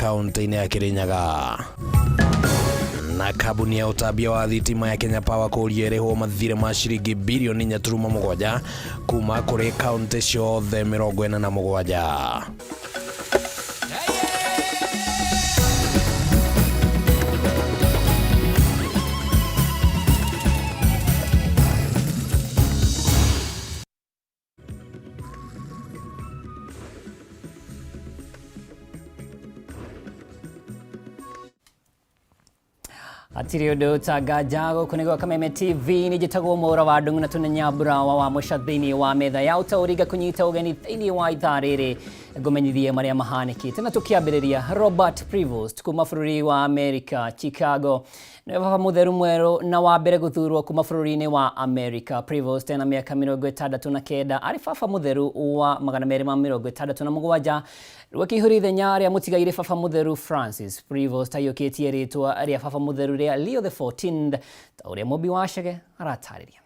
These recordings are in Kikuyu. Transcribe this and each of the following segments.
kaunti-inĩ ya Kirinyaga. Na kambuni ya ũtambia wa thitima ya Kenya Power kũria ĩrĩhwo mathirĩ ma ciringi birioni 4.7 kuma kũrĩ kaunti ciothe 47. Hatirĩ ũndũ ũtanganja gũkũ nĩ gwa Kameme TV nĩ njĩtagwo Mwaũra wa Ndung'u na tũna Nyambura wa Wamũca thĩinĩ wa metha ya ũtaũri ngakũnyita ũgeni thĩinĩ wa ithaa rĩrĩ ngũmenyithie marĩa mahanĩkĩte na tũkĩambĩrĩria Robert Prevost kuma bũrũri wa Amerika Chicago nĩwe baba mũtheru mwerũ na wa mbere gũthurwo kuma bũrũri-inĩ wa Amerika. Prevost ena mĩaka 69 arĩ baba mũtheru wa 267 rĩu akĩihũria ithenya rĩa mũtigairĩ baba mũtheru Francis. Prevost aiyũkĩtie rĩtwa rĩa baba mũtheru rĩa Leo the 14th ta ũrĩa Mũmbi wa Chege aratarĩria.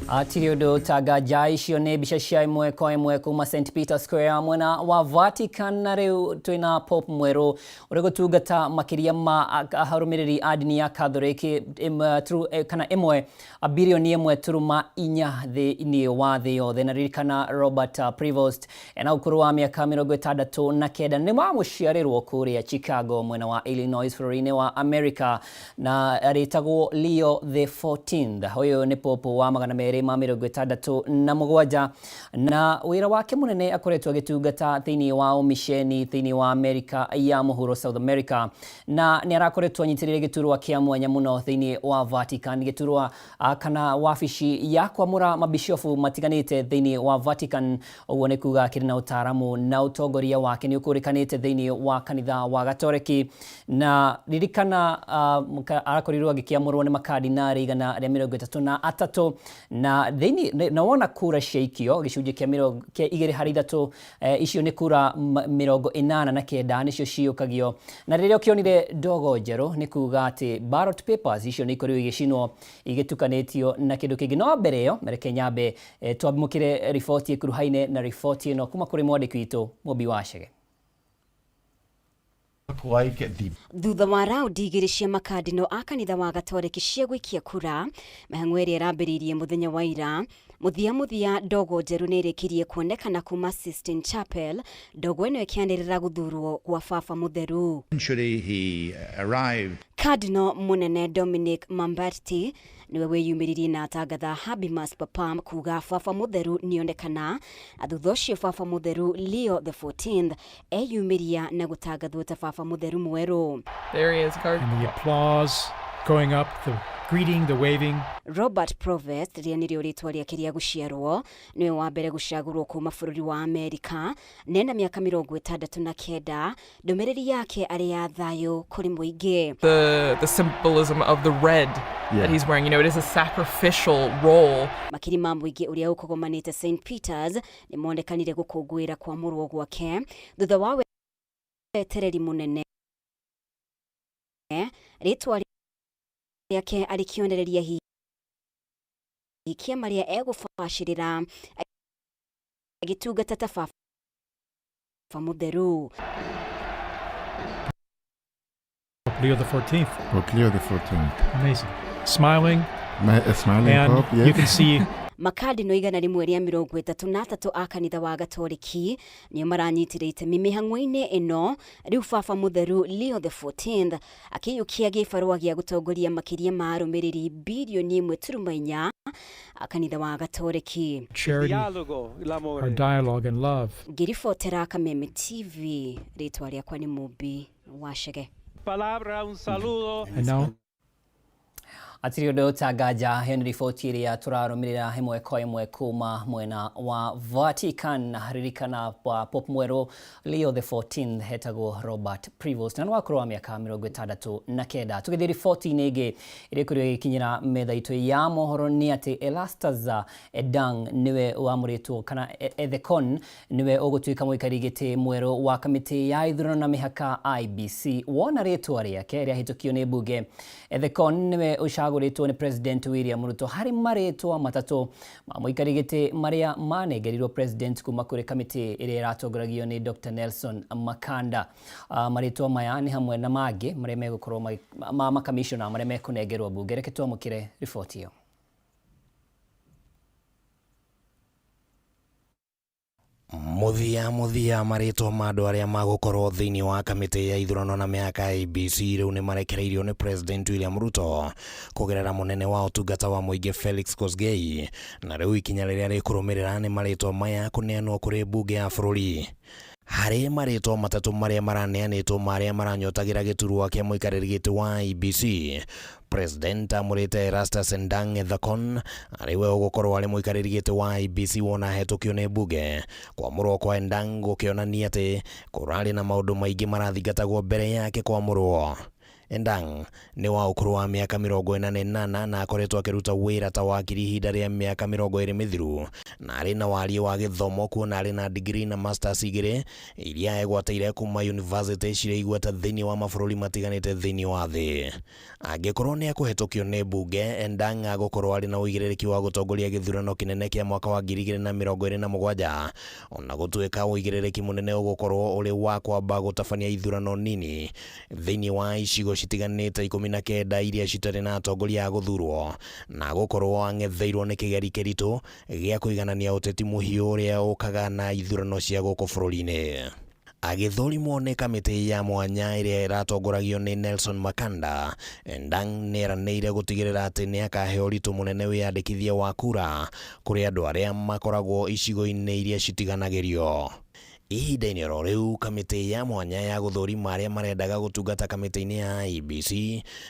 Hatirĩ ũndũ ũtanganja icio nĩ mbica cia ĩmwe kwa ĩmwe kuma St Peter Square mwena wa Vatican na rĩu twĩna Pope mwerũ ũrĩ gũtungata makĩria ma arũmĩrĩri a ndini ya Catholic kana ĩmwe birioni 1.4 thĩinĩ wa thĩ yothe na ririkana Robert Prevost ena ũkũrũ wa mĩaka 69 nĩ wamũciarĩrwo kũrĩa Chicago mwena wa Illinois bũrũri-inĩ wa America na arĩtagwo Leo the 14th. Ũyũ nĩ pope wa 267 na wĩra wake mũnene akoretwo agĩtungata thĩinĩ wa ũmiceni thĩinĩ wa Amerika ya mũhuro South America na nĩ arakoretwo anyitĩrĩire gĩturwa kĩa mwanya mũno thĩinĩ wa Vatican gĩturwa kana wabici ya kwamũra mabishofu matiganĩte thĩinĩ wa Vatican ũguo nĩ kuga akĩrĩ na ũtaaramu na ũtongoria wake nĩ ũkũrĩkanĩte thĩinĩ wa kanitha wa Gatoreki na ririkana arakorirwo agĩkĩamũrwo nĩ makardinarĩ 133 na Na thĩinĩ na wona kura ciaikio gĩcunjĩ kĩa kĩa igĩrĩ harĩ ithatũ, icio nĩ kura 89 nĩcio ciyũkagio, na rĩrĩa ũkĩonire ndogo njerũ nĩ kuga atĩ ballot papers icio nĩ ikorirwo igĩcinwo igĩtukanĩtio na kĩndũ kĩngĩ. No mbere ĩyo reke nyambe twamũkĩre riboti ĩkuruhaine na riboti ĩno kuma kũrĩ mwandĩki witũ Mũmbi wa Chege. Like the Thutha wa raundi igĩrĩ cia makandino a kanitha wa Gatoreki cia gũikia kura, mĩhang'o ĩrĩa ĩrambĩrĩirie mũthenya wa ira, mũthia mũthia ndogo njerũ nĩ ĩrĩkirie kuonekana kuma Sistine Chapel, ndogo ĩno ĩkĩanĩrĩra gũthurwo gwa baba mũtheru. Eventually he arrived. Cardinal mũnene Dominic Mamberti niwe wĩyumĩririe na atangatha Habemus Papam, kuga baba mũtheru nĩonekana, na thutha ũcio baba mũtheru Leo the 14th eyumĩria na gũtangathwo ta baba mũtheru mwerũ. There he is, card. And the applause going up, the greeting, the waving. Robert Provost, rĩrĩa nĩrĩo rĩtwa rĩake rĩa gũciarwo, nĩwe wa mbere gũcagũrwo kuma bũrũri wa Amerika, nena mĩaka 69. Ndũmĩrĩri yake arĩ ya thayũ kũrĩ mũingĩ. The symbolism of the red that he's wearing. It is a sacrificial role. Makiri ma mũingĩ ũrĩa ũkũgomanĩte St Peters nĩ monekanire gũkũngũĩra kwamũrwo gwake thutha wa wetereri mũnene, rĩtwa rĩake arĩ kĩonereria hihi kĩa marĩa egũbacĩrĩra agĩtungata ta baba mũtheru. Pope Leo the 14th. Pope Leo the 14th. Amazing. Smiling. A smiling and Pope, yes. You can see Makandino 133 a kanitha wa Gatoreki nĩo maranyitire itemi mĩhang'o-inĩ ĩno. Rĩu baba mũtheru Leo the 14th akĩiyũkia gĩbarũa gĩa gũtongoria makĩria ma arũmĩrĩri 1.4 birioni a kanitha wa Gatoreki. Charity, our dialogue and love. Ngĩribotera Kameme TV, rĩtwa rĩakwa nĩ Mũmbi wa Chege. And now Atirĩ ũndũ ũtanganja, ĩyo nĩ riboti ĩrĩa tũrarũmĩrĩra ĩmwe kwa ĩmwe kuma mwena wa Vatican. Ririkana wa Pope mwerũ Leo the 14th etagwo Robert Prevost na nĩ wakorwo wa mĩaka 69. Tũgĩthiĩ riboti-inĩ ĩngĩ ĩrĩa ĩkorirwo ĩgĩkinyĩra metha itũ ya mohoro nĩ atĩ Erastus Edang nĩwe wamũrĩtwo, kana Ethekon nĩwe ũgũtuĩka mũikari gĩtĩ mwerũ wa kamĩtĩ ya ithurano na mĩhaka IEBC, wona rĩtwa rĩake rĩahĩtũkio nĩ mbunge. Ethekon nĩwe ũcagũrĩtwo nĩ President William Ruto harĩ marĩtwa matatũ ma mũikari gĩtĩ marĩa manengerirwo President kuma kũrĩ kamĩtĩ ĩrĩa ĩratongoragio nĩ Dr. Nelson Makanda. Marĩtwa maya nĩ hamwe na mangĩ marĩa megũkorwo ma makamishona marĩa mekũnengerwo mbunge. Reke twamũkĩre riboti ĩyo. Muthia muthia, marĩtwa ma andũ arĩa magũkorwo thĩinĩ wa kamĩtĩ ya ithurano na mĩhaka IEBC rĩu nĩ marekereirio nĩ President William Ruto kũgerera mũnene wa ũtungata wa mũingĩ Felix Kosgei, na rĩu ikinya rĩrĩa rĩkũrũmĩrĩra nĩ marĩtwa maya kũneanwo kũrĩ mbunge ya bũrũri. Harĩ marĩtwa matatũ marĩa maraneanĩtwo marĩa maranyotagĩra gĩturwa kĩa mũikarĩri gĩtĩ wa IEBC, President amũrĩte Erastus Endang Ethekon arĩ we ũgũkorwo arĩ mũikarĩri gĩtĩ wa IEBC wona hetũkio nĩ mbunge. Kwamũrwo kwa Endang gũkĩonania atĩ kũrarĩ na maũndũ maingĩ marathingatagwo mbere yake kwamũrwo. Endang nĩ wa ũkũrũ wa mĩaka 48 na akoretwo akĩruta wĩra ta wakiri ihinda rĩa mĩaka 20 mĩthiru, na arĩ na wariĩ wa gĩthomo kuona arĩ na degree na masters igĩrĩ iria egwatĩire kuma university cirĩ igweta thĩinĩ wa mabũrũri matiganĩte thĩinĩ wa thĩ. Angĩkorwo nĩ ekũhetũkio nĩ mbunge, Endang agũkorwo arĩ na ũigĩrĩrĩki wa gũtongoria gĩthurano kĩnene kĩa mwaka wa 2027, ona gũtuĩka ũigĩrĩrĩki mũnene ũgũkorwo ũrĩ wa kwamba gũtabania ithurano nini thĩinĩ wa icigo citiganĩte 19 iria citarĩ na atongoria a gũthurwo, na gũkorwo ang'etheirwo nĩ kĩgeri kĩritũ gĩa kũiganania ũteti mũhiũ ũrĩa ũkaga na ithurano cia gũkũ bũrũri-inĩ. Agĩthũrimwo nĩ kamĩtĩ ya mwanya ĩrĩa ĩratongoragio nĩ Nelson Makanda, Endang nĩeranĩire gũtigĩrĩra atĩ nĩ akahe ũritũ mũnene wĩyandĩkithia wa kura kũrĩ andũ arĩa makoragwo icigo-inĩ iria citiganagĩrio. Ihinda-inĩ oro rĩu, kamĩtĩ ya mwanya ya gũthũrima arĩa marendaga gũtungata kamĩtĩ-inĩ ya IEBC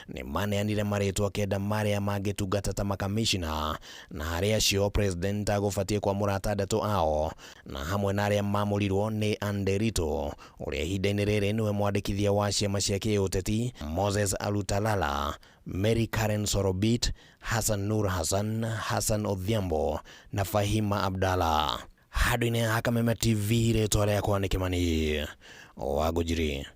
nĩ maneanire marĩtwa 9 marĩa mangĩtungata ta makamishna, na harĩ acio president agũbatiĩ kwamũra 6 ao, na hamwe na arĩa mamũrirwo nĩ Anderito ũrĩa ihinda-inĩ rĩrĩ nĩwe mwandĩkithia wa ciama cia kĩũteti, Moses Alutalala, Mary Karen Sorobit, Hassan Nur Hassan, Hassan Odhiambo na Fahima Abdallah. Handũ-inĩ ha Kameme TV, rĩtwa rĩakwa nĩ Kĩmani wa Ngũnjiri.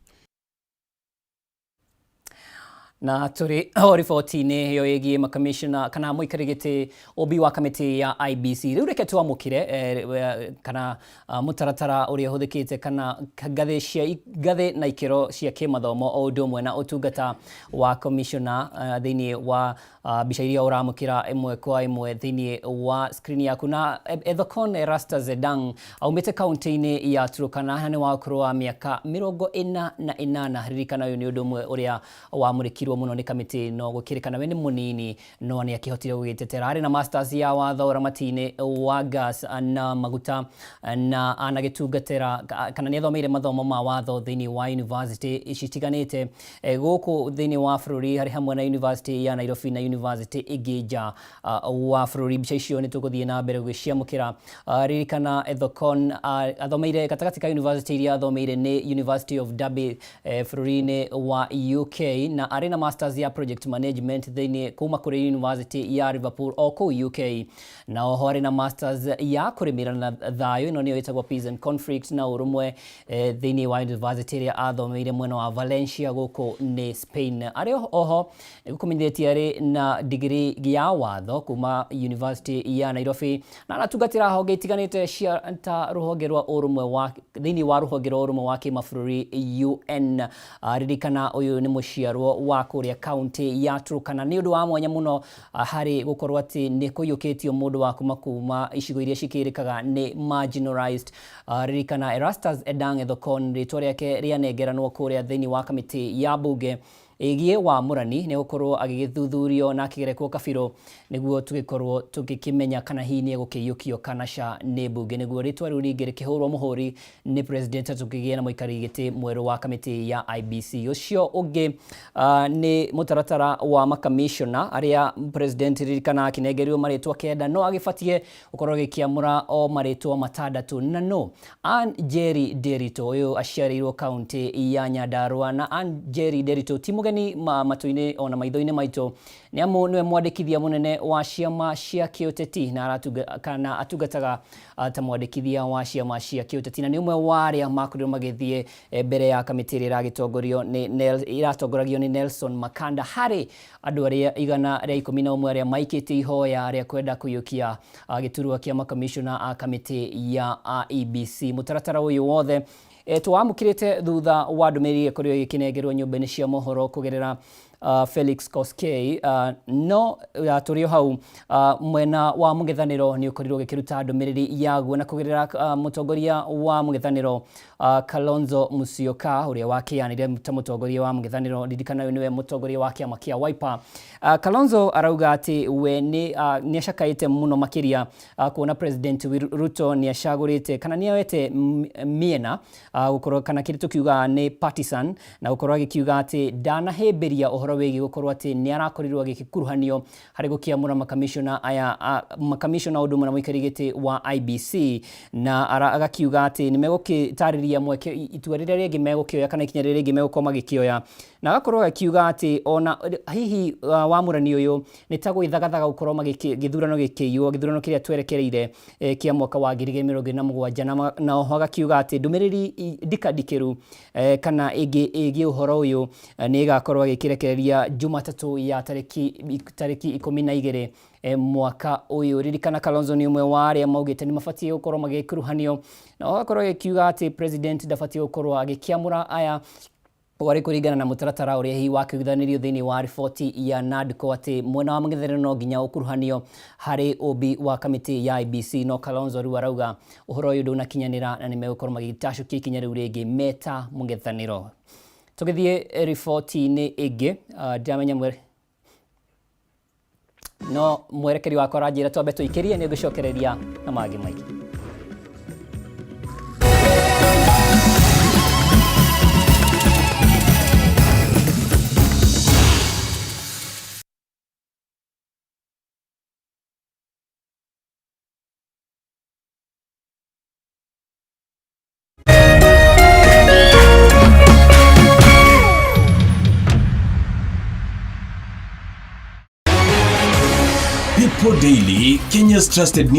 Na tũrĩ o riboti-inĩ ĩyo ĩgiĩ makamishna kana mũikarĩri gĩtĩ ũmbi wa kamĩtĩ ya IEBC, rĩu reke twamũkĩre kana mũtaratara ũrĩa ũhũthĩkĩte kana ngathĩ cia ngathĩ na ikĩro cia kĩmathomo o ũndũ ũmwe na ũtungata wa commissioner thĩinĩ wa mbica iria ũramũkĩra ĩmwe kwa ĩmwe thĩinĩ wa screen yaku. Na Ethekon Erastus Edang aumĩte kaunti-inĩ ya Turkana na nĩ wa ũkũrũ wa mĩaka 48. Ririkana ũyũ nĩ ũndũ ũmwe ũrĩa wamũrĩkirwo mũno nĩ kamĩtĩ ĩno, gũkĩrĩkana we nĩ mũnini no nĩ akĩhotire gũgĩtetera. Arĩ na masters ya watho ũramati-inĩ wa gas na maguta, na anagĩtungatĩra kana nĩ athomeire mathomo ma watho thĩinĩ wa university citiganĩte gũkũ thĩinĩ wa bũrũri, harĩ hamwe na University ya Nairobi na university ĩngĩ nja wa bũrũri. Mbica icio nĩ tũgũthiĩ na mbere gũgĩciamũkĩra. Ririkana Ethekon athomeire gatagatĩ ka university iria athomeire nĩ University of Derby bũrũri-inĩ wa UK, na arĩ na masters ya project management thĩinĩ kuma kũrĩ University ya Liverpool o kũu UK, na oho arĩ na masters ya kũrĩmĩra na thayũ, ĩno nĩyo ĩtagwo peace and conflict na ũrũmwe, thĩinĩ wa university ĩrĩa athomeire mwena wa Valencia gũkũ nĩ Spain. Arĩ oho nĩgũkũmenyithĩtie arĩ na degree ya watho kuma University ya Nairobi, na aratungatĩra honge itiganĩte cia ta rũhonge rwa ũrũmwe wa thĩinĩ wa rũhonge rwa ũrũmwe wa kĩmabũrũri UN. Ririkana ũyũ nĩ mũciarwo wa kũrĩa kaunti ya Turkana. Nĩ ũndũ wa mwanya mũno harĩ gũkorwo atĩ nĩ kũiyũkĩtio mũndũ wa kuma icigo iria cikĩrĩkaga nĩ marginalized. Ririkana Erastus Edang Ethekon rĩtwa rĩake rĩanengeranwo kũrĩa thĩinĩ wa kamĩtĩ ya bunge ĩgiĩ wamũrani, nĩ gũkorwo agĩgĩthuthurio na akĩgerekwo kabirũ nĩguo tũgĩkorwo tũgĩkĩmenya kana hihi nĩ egũkĩiyũkio kana ca nĩ mbunge, nĩguo rĩtwa rĩu rĩngĩ rĩkĩhũrwo mũhũri nĩ president tũkĩgĩe na mũikarĩri gĩtĩ mwerũ wa kamĩtĩ ya IEBC. Ũcio ũngĩ nĩ mũtaratara wa makamishona arĩa president ririkana akĩnengerio marĩtwa 9, no agĩbatie gũkorwo agĩkĩamũra o marĩtwa 6. Na no Ann Njeri Nderitu ũyũ aciarĩirwo kaunti ya Nyandarua, na Ann Njeri Nderitu ti mũgeni matũ-inĩ ona maitho-inĩ maitũ, nĩ amu nĩwe mwandĩkithia mũnene wa ciama cia kĩũteti na kana atungataga ta mwandĩkithia wa ciama cia kĩũteti, na nĩ ũmwe wa arĩa makorirwo magĩthiĩ mbere ya kamĩtĩ ĩrĩa ĩragĩtongorio nĩ ĩratongoragio nĩ Nelson Makanda harĩ andũ arĩa 111 arĩa maikĩtie ihoya rĩa kwenda kũiyũkia gĩturwa kĩa makamishona a kamĩtĩ ya IEBC. Mũtaratara ũyũ wothe twamũkĩrĩte thutha wa ndũmĩrĩri ĩkorirwo ĩgĩkĩnengerwo nyũmba-inĩ cia mohoro kũgerera Felix Koskei. No tũrĩ o hau, mwena wa mũng'ethanĩro nĩ ũkorirwo ũgĩkĩruta ndũmĩrĩri yaguo na kũgerera mũtongoria wa mũng'ethanĩro Kalonzo Musyoka ũrĩa wakĩanire ta mũtongoria wa mũng'ethanĩro. Ririkana ũyũ nĩwe mũtongoria wa kĩama kĩa Wiper. Kalonzo arauga atĩ we nĩ acakaĩte mũno makĩria kuona President Ruto nĩ acagũrĩte kana nĩ oete mĩena gũkorwo kana kĩrĩa tũkiugaga nĩ partisan, na gũkorwo agĩkiuga atĩ ndanahĩmbĩria ũhoro wĩgiĩ gũkorwo atĩ nĩ arakorirwo agĩkuruhanio harĩ gũkĩamũra makamishona aya, makamishona ũndũ ũmwe na mũikarĩri gĩtĩ wa IEBC, na agakiuga atĩ nĩ megũgĩtarĩria mweke itua rĩrĩa rĩngĩ megũkĩoya kana ikinya rĩrĩa rĩngĩ megũkorwo magĩkĩoya, na agakorwo akiuga atĩ ona hihi wamũrani ũyũ nĩ ta gwĩthagathaga gũkorwo gĩthurano gĩkĩiywo, gĩthurano kĩrĩa twerekereire kĩa mwaka wa 2027, na oho agakiuga atĩ ndũmĩrĩri ndikandikĩru kana ĩngĩ ĩgiĩ ũhoro ũyũ nĩ ĩgakorwo agĩkĩrekereria Jumatatũ ya tarĩki 12 mwaka ũyũ. Ririkana Kalonzo nĩ ũmwe wa arĩa maugĩte nĩ mabatiĩ gũkorwo magĩkuruhanio, na agakorwo agĩkiuga atĩ president ndabatiĩ gũkorwo agĩkĩamũra aya warĩ kũringana na mũtaratara ũrĩa hihi wakĩiguithanirio thĩinĩ wa riboti ya NADCO atĩ mwena wa mũng'ethanĩro no nginya ũkuruhanio harĩ ũmbi wa kamĩtĩ ya IEBC. No Kalonzo rĩu arauga ũhoro ũyũ ndũnakinyanĩra na nĩ megũkorwo magĩtacũkia ikinya rĩu rĩngĩ meta mũng'ethanĩro. Tũgĩthiĩ riboti-inĩ ĩngĩ, ndiramenya no mwerekeri wakwa aranjĩra twambe tũikĩrie, nĩ ngũcokereria na mangĩ maingĩ. Daily, Kenya's trusted news.